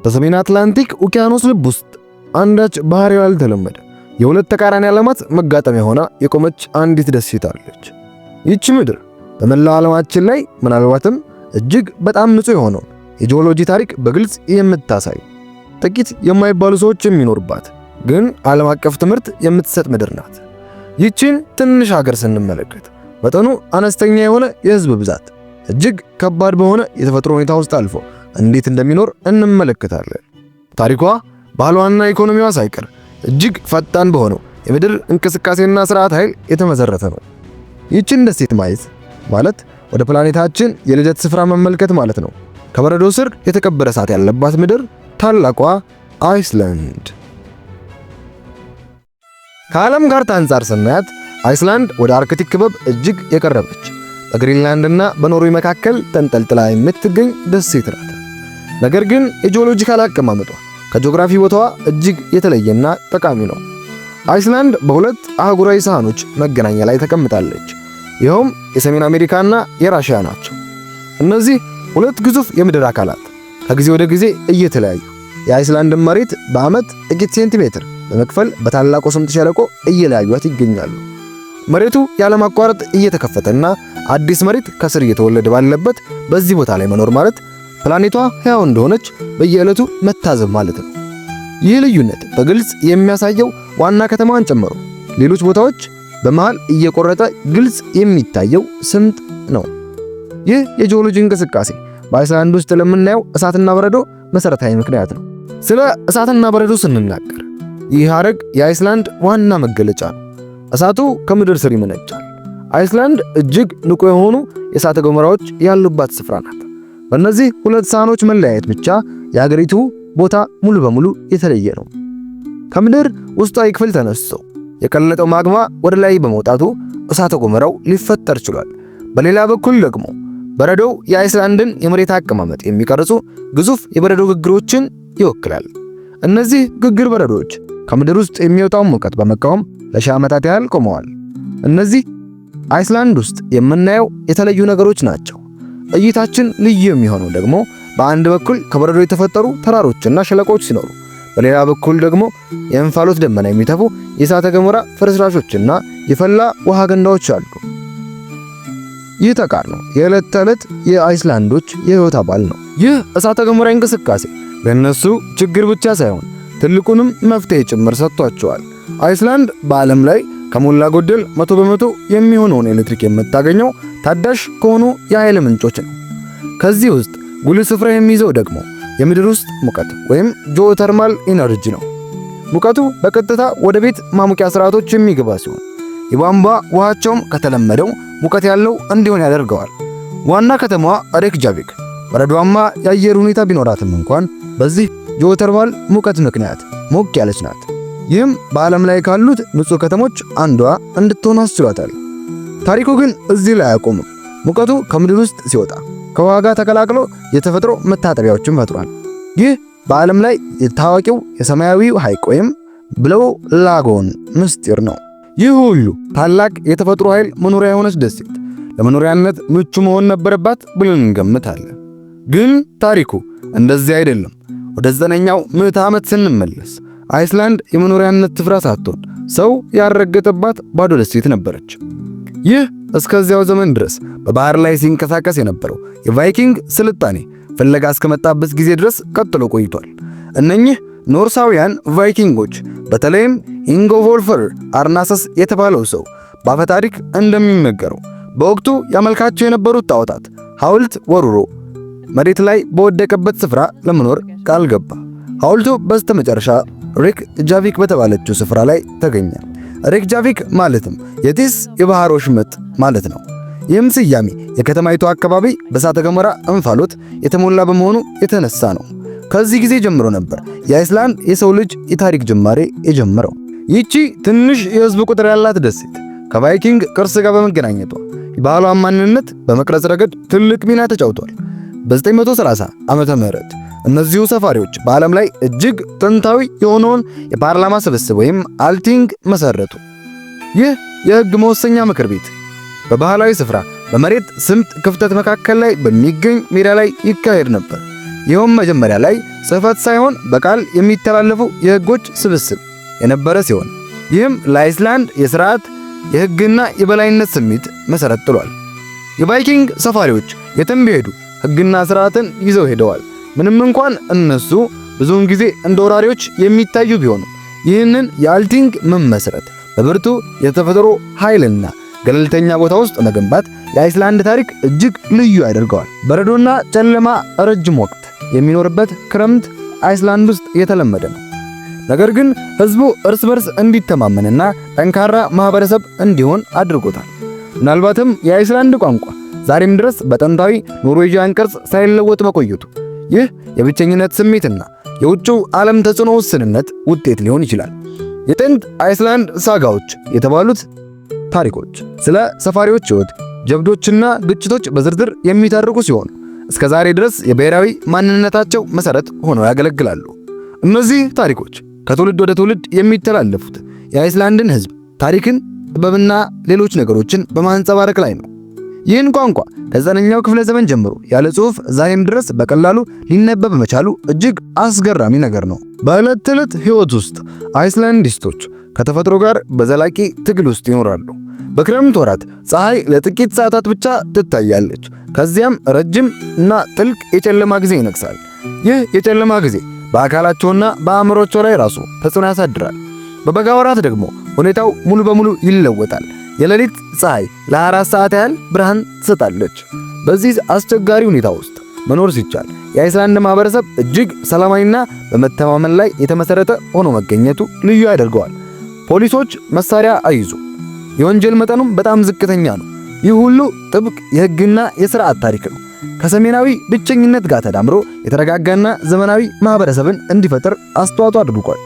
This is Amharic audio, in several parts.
በሰሜን አትላንቲክ ውቅያኖስ ልብ ውስጥ አንዳች ባህሪዋ ያልተለመደ የሁለት ተቃራኒ ዓለማት መጋጠሚያ ሆና የቆመች አንዲት ደሴት አለች። ይህች ምድር በመላው ዓለማችን ላይ ምናልባትም እጅግ በጣም ንጹሕ የሆነውን የጂኦሎጂ ታሪክ በግልጽ የምታሳይ፣ ጥቂት የማይባሉ ሰዎች የሚኖሩባት ግን ዓለም አቀፍ ትምህርት የምትሰጥ ምድር ናት። ይህችን ትንሽ ሀገር ስንመለከት መጠኑ አነስተኛ የሆነ የህዝብ ብዛት እጅግ ከባድ በሆነ የተፈጥሮ ሁኔታ ውስጥ አልፎ እንዴት እንደሚኖር እንመለከታለን። ታሪኳ፣ ባህሏና ኢኮኖሚዋ ሳይቀር እጅግ ፈጣን በሆነው የምድር እንቅስቃሴና ስርዓት ኃይል የተመሰረተ ነው። ይህችን ደሴት ማየት ማለት ወደ ፕላኔታችን የልደት ስፍራ መመልከት ማለት ነው። ከበረዶ ስር የተቀበረ እሳት ያለባት ምድር፣ ታላቋ አይስላንድ። ከዓለም ካርታ አንጻር ስናያት አይስላንድ ወደ አርክቲክ ክበብ እጅግ የቀረበች፣ በግሪንላንድና በኖርዌይ መካከል ተንጠልጥላ የምትገኝ ደሴት ናት። ነገር ግን የ geological አቀማመጧ ከጂኦግራፊ ቦታዋ እጅግ የተለየና ጠቃሚ ነው። አይስላንድ በሁለት አህጉራዊ ሳህኖች መገናኛ ላይ ተቀምጣለች። ይኸውም የሰሜን አሜሪካና የራሽያ ናቸው። እነዚህ ሁለት ግዙፍ የምድር አካላት ከጊዜ ወደ ጊዜ እየተለያዩ የአይስላንድን መሬት በዓመት ጥቂት ሴንቲሜትር በመክፈል በታላቁ ስምጥ ሸለቆ እየለያዩት ይገኛሉ። መሬቱ ያለማቋረጥ እየተከፈተና አዲስ መሬት ከስር እየተወለደ ባለበት በዚህ ቦታ ላይ መኖር ማለት ፕላኔቷ ሕያው እንደሆነች በየዕለቱ መታዘብ ማለት ነው። ይህ ልዩነት በግልጽ የሚያሳየው ዋና ከተማዋን ጨምሮ ሌሎች ቦታዎች በመሃል እየቆረጠ ግልጽ የሚታየው ስምጥ ነው። ይህ የጂኦሎጂ እንቅስቃሴ በአይስላንድ ውስጥ ለምናየው እሳትና በረዶ መሰረታዊ ምክንያት ነው። ስለ እሳትና በረዶ ስንናገር ይህ ሐረግ የአይስላንድ ዋና መገለጫ ነው። እሳቱ ከምድር ስር ይመነጫል። አይስላንድ እጅግ ንቁ የሆኑ የእሳተ ገሞራዎች ያሉባት ስፍራ ናት። በእነዚህ ሁለት ሳህኖች መለያየት ብቻ የሀገሪቱ ቦታ ሙሉ በሙሉ የተለየ ነው። ከምድር ውስጣዊ ክፍል ተነስቶ የቀለጠው ማግማ ወደ ላይ በመውጣቱ እሳተ ገሞራው ሊፈጠር ችሏል። በሌላ በኩል ደግሞ በረዶው የአይስላንድን የመሬት አቀማመጥ የሚቀርጹ ግዙፍ የበረዶ ግግሮችን ይወክላል። እነዚህ ግግር በረዶዎች ከምድር ውስጥ የሚወጣውን ሙቀት በመቃወም ለሺህ ዓመታት ያህል ቆመዋል። እነዚህ አይስላንድ ውስጥ የምናየው የተለዩ ነገሮች ናቸው። እይታችን ልዩ የሚሆነው ደግሞ በአንድ በኩል ከበረዶ የተፈጠሩ ተራሮችና ሸለቆዎች ሲኖሩ፣ በሌላ በኩል ደግሞ የእንፋሎት ደመና የሚተፉ የእሳተ ገሞራ ፍርስራሾችና የፈላ ውሃ ገንዳዎች አሉ። ይህ ተቃርኖ የዕለት ተዕለት የአይስላንዶች የህይወት አባል ነው። ይህ እሳተ ገሞራ እንቅስቃሴ ለእነሱ ችግር ብቻ ሳይሆን ትልቁንም መፍትሄ ጭምር ሰጥቷቸዋል። አይስላንድ በዓለም ላይ ከሞላ ጎደል 100% የሚሆነውን ኤሌክትሪክ የምታገኘው ታዳሽ ከሆኑ የኃይል ምንጮች ነው። ከዚህ ውስጥ ጉልህ ስፍራ የሚይዘው ደግሞ የምድር ውስጥ ሙቀት ወይም geothermal energy ነው። ሙቀቱ በቀጥታ ወደ ቤት ማሞቂያ ስርዓቶች የሚገባ ሲሆን የቧንቧ ውሃቸውም ከተለመደው ሙቀት ያለው እንዲሆን ያደርገዋል። ዋና ከተማዋ ሬክጃቪክ በረዷማ የአየር ሁኔታ ቢኖራትም እንኳን በዚህ ጂኦተርማል ሙቀት ምክንያት ሞቅ ያለች ናት። ይህም በዓለም ላይ ካሉት ንጹህ ከተሞች አንዷ እንድትሆን አስችሏታል። ታሪኩ ግን እዚህ ላይ አያቆምም። ሙቀቱ ከምድር ውስጥ ሲወጣ ከውሃ ጋር ተቀላቅሎ የተፈጥሮ መታጠቢያዎችን ፈጥሯል። ይህ በዓለም ላይ የታዋቂው የሰማያዊው ሐይቅ ወይም Blue Lagoon ምስጢር ነው። ይህ ሁሉ ታላቅ የተፈጥሮ ኃይል መኖሪያ የሆነች ደሴት ለመኖሪያነት ምቹ መሆን ነበረባት ብለን እንገምታለን። ግን ታሪኩ እንደዚህ አይደለም። ወደ 9ኛው ምዕተ ዓመት ስንመለስ አይስላንድ የመኖሪያነት ስፍራ ሳትሆን ሰው ያልረገጠባት ባዶ ደሴት ነበረች። ይህ እስከዚያው ዘመን ድረስ በባህር ላይ ሲንቀሳቀስ የነበረው የቫይኪንግ ስልጣኔ ፍለጋ እስከመጣበት ጊዜ ድረስ ቀጥሎ ቆይቷል። እነኚህ ኖርሳውያን ቫይኪንጎች በተለይም ኢንጎቮልፈር አርናሰስ የተባለው ሰው በአፈ ታሪክ እንደሚነገረው በወቅቱ ያመልካቸው የነበሩት ጣዖታት ሐውልት ወርውሮ መሬት ላይ በወደቀበት ስፍራ ለመኖር ቃል ገባ። ሐውልቱ በስተመጨረሻ ሬክጃቪክ በተባለችው ስፍራ ላይ ተገኘ። ሬክጃቪክ ማለትም የጢስ የባህር ወሽመጥ ማለት ነው። ይህም ስያሜ የከተማይቱ አካባቢ በእሳተ ገሞራ እንፋሎት የተሞላ በመሆኑ የተነሳ ነው። ከዚህ ጊዜ ጀምሮ ነበር የአይስላንድ የሰው ልጅ የታሪክ ጅማሬ የጀመረው። ይቺ ትንሽ የህዝብ ቁጥር ያላት ደሴት ከቫይኪንግ ቅርስ ጋር በመገናኘቷ የባህሏን ማንነት በመቅረጽ ረገድ ትልቅ ሚና ተጫውቷል። በ930 ዓመተ ምህረት እነዚሁ ሰፋሪዎች በዓለም ላይ እጅግ ጥንታዊ የሆነውን የፓርላማ ስብስብ ወይም አልቲንግ መሰረቱ። ይህ የህግ መወሰኛ ምክር ቤት በባህላዊ ስፍራ በመሬት ስምጥ ክፍተት መካከል ላይ በሚገኝ ሜዳ ላይ ይካሄድ ነበር። ይኸውም መጀመሪያ ላይ ጽሕፈት ሳይሆን በቃል የሚተላለፉ የሕጎች ስብስብ የነበረ ሲሆን ይህም ለአይስላንድ የሥርዓት፣ የሕግና የበላይነት ስሜት መሠረት ጥሏል። የቫይኪንግ ሰፋሪዎች የትም ቢሄዱ ሕግና ሥርዓትን ይዘው ሄደዋል። ምንም እንኳን እነሱ ብዙውን ጊዜ እንደ ወራሪዎች የሚታዩ ቢሆኑም ይህንን የአልቲንግ መመስረት በብርቱ የተፈጥሮ ኃይልና ገለልተኛ ቦታ ውስጥ መገንባት የአይስላንድ ታሪክ እጅግ ልዩ ያደርገዋል። በረዶና ጨለማ ረጅም ወቅት የሚኖርበት ክረምት አይስላንድ ውስጥ የተለመደ ነው። ነገር ግን ሕዝቡ እርስ በርስ እንዲተማመንና ጠንካራ ማህበረሰብ እንዲሆን አድርጎታል። ምናልባትም የአይስላንድ ቋንቋ ዛሬም ድረስ በጥንታዊ ኖርዌጂያን ቅርጽ ሳይለወጥ መቆየቱ ይህ የብቸኝነት ስሜትና የውጭው ዓለም ተጽዕኖ ውስንነት ውጤት ሊሆን ይችላል። የጥንት አይስላንድ ሳጋዎች የተባሉት ታሪኮች ስለ ሰፋሪዎች ሕይወት፣ ጀብዶችና ግጭቶች በዝርዝር የሚተርኩ ሲሆኑ እስከ ዛሬ ድረስ የብሔራዊ ማንነታቸው መሰረት ሆነው ያገለግላሉ። እነዚህ ታሪኮች ከትውልድ ወደ ትውልድ የሚተላለፉት የአይስላንድን ሕዝብ ታሪክን፣ ጥበብና ሌሎች ነገሮችን በማንጸባረቅ ላይ ነው። ይህን ቋንቋ ከ9ኛው ክፍለ ዘመን ጀምሮ ያለ ጽሑፍ ዛሬም ድረስ በቀላሉ ሊነበብ መቻሉ እጅግ አስገራሚ ነገር ነው። በዕለት ተዕለት ሕይወት ውስጥ አይስላንዲስቶች ከተፈጥሮ ጋር በዘላቂ ትግል ውስጥ ይኖራሉ። በክረምት ወራት ፀሐይ ለጥቂት ሰዓታት ብቻ ትታያለች። ከዚያም ረጅም እና ጥልቅ የጨለማ ጊዜ ይነግሳል። ይህ የጨለማ ጊዜ በአካላቸውና በአእምሮቸው ላይ ራሱ ተጽዕኖ ያሳድራል። በበጋ ወራት ደግሞ ሁኔታው ሙሉ በሙሉ ይለወጣል። የሌሊት ፀሐይ ለ24 ሰዓት ያህል ብርሃን ትሰጣለች። በዚህ አስቸጋሪ ሁኔታ ውስጥ መኖር ሲቻል የአይስላንድ ማህበረሰብ እጅግ ሰላማዊና በመተማመን ላይ የተመሰረተ ሆኖ መገኘቱ ልዩ ያደርገዋል። ፖሊሶች መሳሪያ አይዙ፣ የወንጀል መጠኑም በጣም ዝቅተኛ ነው። ይህ ሁሉ ጥብቅ የሕግና የሥርዓት ታሪክ ነው። ከሰሜናዊ ብቸኝነት ጋር ተዳምሮ የተረጋጋና ዘመናዊ ማህበረሰብን እንዲፈጥር አስተዋጽኦ አድርጓል።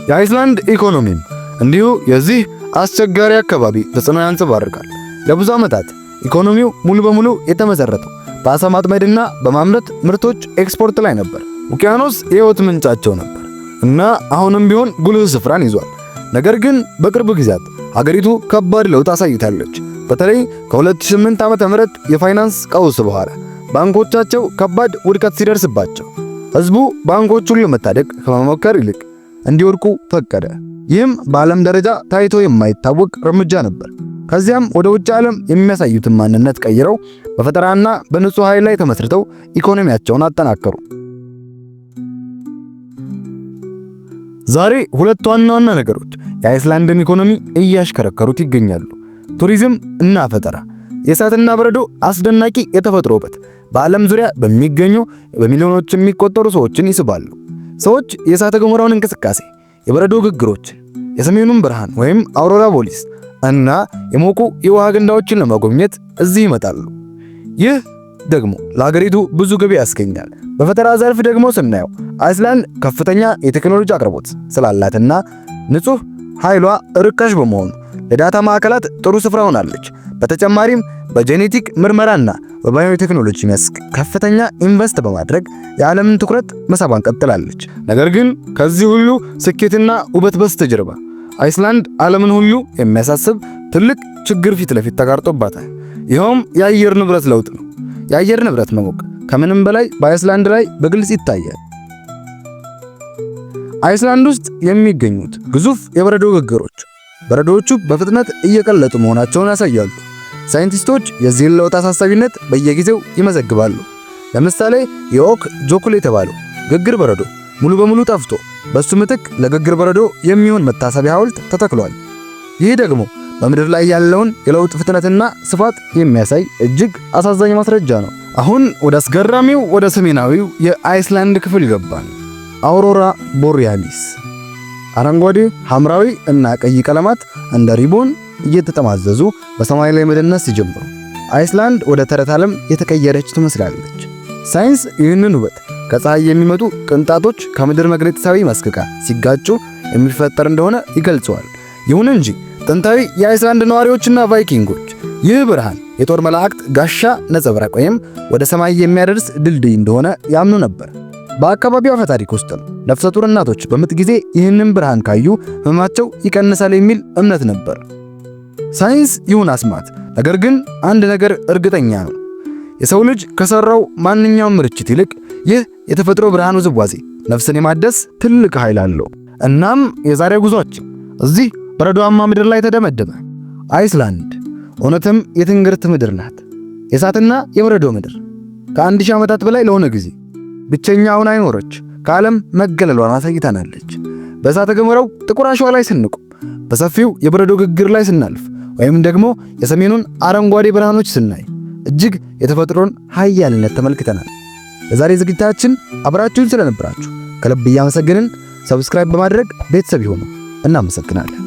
የአይስላንድ ኢኮኖሚም እንዲሁ የዚህ አስቸጋሪ አካባቢ ተጽዕኖ ያንጸባርቃል። ለብዙ ዓመታት ኢኮኖሚው ሙሉ በሙሉ የተመሰረተው በአሳ ማጥመድና በማምረት ምርቶች ኤክስፖርት ላይ ነበር። ውቅያኖስ የሕይወት ምንጫቸው ነበር እና አሁንም ቢሆን ጉልህ ስፍራን ይዟል። ነገር ግን በቅርብ ጊዜያት ሀገሪቱ ከባድ ለውጥ አሳይታለች። በተለይ ከ2008 ዓ.ም የፋይናንስ ቀውስ በኋላ ባንኮቻቸው ከባድ ውድቀት ሲደርስባቸው ሕዝቡ ባንኮቹን ለመታደግ ከመሞከር ይልቅ እንዲወድቁ ፈቀደ። ይህም በዓለም ደረጃ ታይቶ የማይታወቅ እርምጃ ነበር። ከዚያም ወደ ውጭ ዓለም የሚያሳዩትን ማንነት ቀይረው በፈጠራና በንጹህ ኃይል ላይ ተመስርተው ኢኮኖሚያቸውን አጠናከሩ። ዛሬ ሁለት ዋና ዋና ነገሮች የአይስላንድን ኢኮኖሚ እያሽከረከሩት ይገኛሉ፦ ቱሪዝም እና ፈጠራ። የእሳትና በረዶ አስደናቂ የተፈጥሮ ውበት በዓለም ዙሪያ በሚገኙ በሚሊዮኖች የሚቆጠሩ ሰዎችን ይስባሉ። ሰዎች የእሳተ ገሞራውን እንቅስቃሴ፣ የበረዶ ግግሮችን፣ የሰሜኑን ብርሃን ወይም aurora borealis እና የሞቁ የውሃ ገንዳዎችን ለመጎብኘት እዚህ ይመጣሉ። ይህ ደግሞ ለሀገሪቱ ብዙ ገቢ ያስገኛል። በፈጠራ ዘርፍ ደግሞ ስናየው አይስላንድ ከፍተኛ የቴክኖሎጂ አቅርቦት ስላላትና ንጹህ ኃይሏ ርካሽ በመሆኑ ለ data ማዕከላት ጥሩ ስፍራ ሆናለች። በተጨማሪም በጄኔቲክ ምርመራና በባዮቴክኖሎጂ መስክ ከፍተኛ invest በማድረግ የዓለምን ትኩረት መሳቧን ቀጥላለች። ነገር ግን ከዚህ ሁሉ ስኬትና ውበት በስተጀርባ አይስላንድ ዓለምን ሁሉ የሚያሳስብ ትልቅ ችግር ፊት ለፊት ተጋርጦባታል። ይኸውም የአየር ንብረት ለውጥ ነው። የአየር ንብረት መሞቅ ከምንም በላይ በአይስላንድ ላይ በግልጽ ይታያል። አይስላንድ ውስጥ የሚገኙት ግዙፍ የበረዶ ግግሮች በረዶዎቹ በፍጥነት እየቀለጡ መሆናቸውን ያሳያሉ። ሳይንቲስቶች የዚህን ለውጥ አሳሳቢነት በየጊዜው ይመዘግባሉ። ለምሳሌ የኦክ ጆኩል የተባለው ግግር በረዶ ሙሉ በሙሉ ጠፍቶ በሱ ምትክ ለግግር በረዶ የሚሆን መታሰቢያ ሐውልት ተተክሏል። ይህ ደግሞ በምድር ላይ ያለውን የለውጥ ፍጥነትና ስፋት የሚያሳይ እጅግ አሳዛኝ ማስረጃ ነው። አሁን ወደ አስገራሚው ወደ ሰሜናዊው የአይስላንድ ክፍል ይገባል። Aurora borealis አረንጓዴ፣ ሐምራዊ እና ቀይ ቀለማት እንደ ሪቦን እየተጠማዘዙ በሰማይ ላይ መደነስ ሲጀምሩ አይስላንድ ወደ ተረት ዓለም የተቀየረች ትመስላለች። ሳይንስ ይህንን ውበት ከፀሐይ የሚመጡ ቅንጣቶች ከምድር መግነጢሳዊ መስክ ጋር ሲጋጩ የሚፈጠር እንደሆነ ይገልጸዋል። ይሁን እንጂ ጥንታዊ የአይስላንድ ነዋሪዎችና ቫይኪንጎች ይህ ብርሃን የጦር መላእክት ጋሻ ነጸብራቅ ወይም ወደ ሰማይ የሚያደርስ ድልድይ እንደሆነ ያምኑ ነበር። በአካባቢው አፈ ታሪክ ውስጥም ነፍሰ ጡር እናቶች በምጥ ጊዜ ይህንን ብርሃን ካዩ ህመማቸው ይቀንሳል የሚል እምነት ነበር። ሳይንስ ይሁን አስማት፣ ነገር ግን አንድ ነገር እርግጠኛ ነው። የሰው ልጅ ከሠራው ማንኛውም ርችት ይልቅ ይህ የተፈጥሮ ብርሃን ውዝዋዜ ነፍስን የማደስ ትልቅ ኃይል አለው። እናም የዛሬ ጉዟችን እዚህ በረዷማ ምድር ላይ ተደመደመ። አይስላንድ እውነትም የትንግርት ምድር ናት። የእሳትና የበረዶ ምድር ከ1000 ዓመታት በላይ ለሆነ ጊዜ ብቸኛ ሆና አይኖረች ከዓለም መገለሏን አሳይታናለች። በእሳተ ገሞራው ጥቁር አሸዋ ላይ ስንቆም፣ በሰፊው የበረዶ ግግር ላይ ስናልፍ፣ ወይም ደግሞ የሰሜኑን አረንጓዴ ብርሃኖች ስናይ እጅግ የተፈጥሮን ኃያልነት ተመልክተናል። ለዛሬ ዝግጅታችን አብራችሁን ስለነበራችሁ ከልብ እያመሰገንን subscribe በማድረግ ቤተሰብ ይሁኑ። እናመሰግናለን።